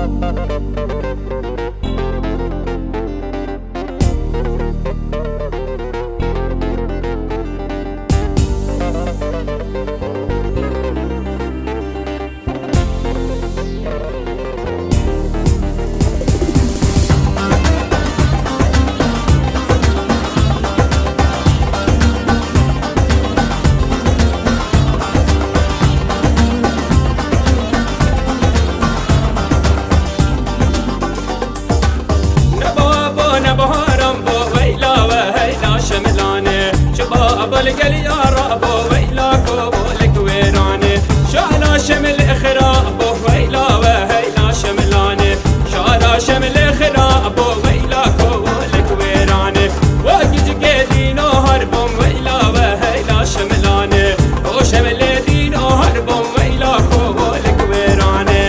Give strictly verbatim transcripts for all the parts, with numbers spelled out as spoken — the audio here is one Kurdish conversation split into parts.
Ne babo ne baharan bo, weyla we heyla Şemilane. Çi babo li gel yara bo, weyla kolik wêrane. Şala Şemil xira bo, weyla we heyla Şemilane. Şala Şemil xira bo, weyla kolik wêrane. Wa gicikê dîno har bom, weyla we heyla Şemilane. O Şemilê dîno har bom, weyla kolik wêrane.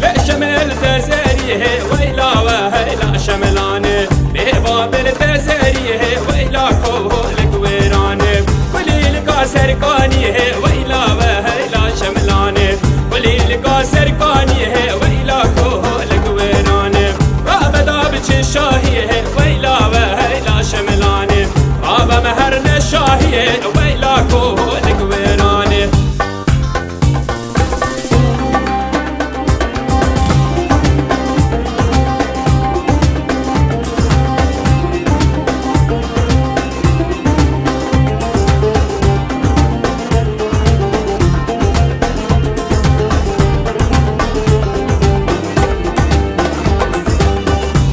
Lê Şemil te zerî hê, weyla we heyla Şemilane. Bê Babil te zerî hê, weyla kolik wêrane. Kulîlka Serkanî hê, weyla we heyla Şemilane. Kulîlka Serkanî hê, weyla kolik wêrane. Rabe da biçin şahî hê, weyla we heyla Şemilane. Rabe me her ne şahî hê, weyla kolik wêrane.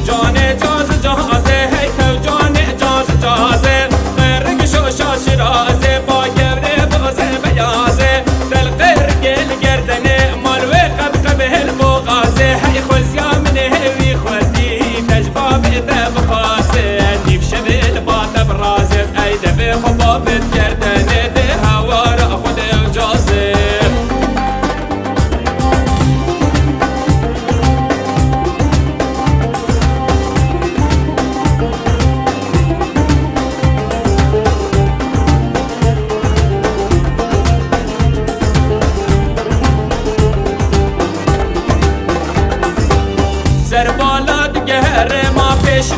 Canê caz cazê, hey tev canê caz cazê. Qirrik şoşa şirazê, pa gewre bazê beyazê. Del qirrikê li gerdenê, mal wê qeb qeb hil boxazê. Hey xwezya min ê wî xwedî, te ji bavê te bixwazê. Nîv şevê li ba te birazê, ey devê xwe bavê gerdenê dê hewara xwe dê cazê. Serbala digehere ma pêş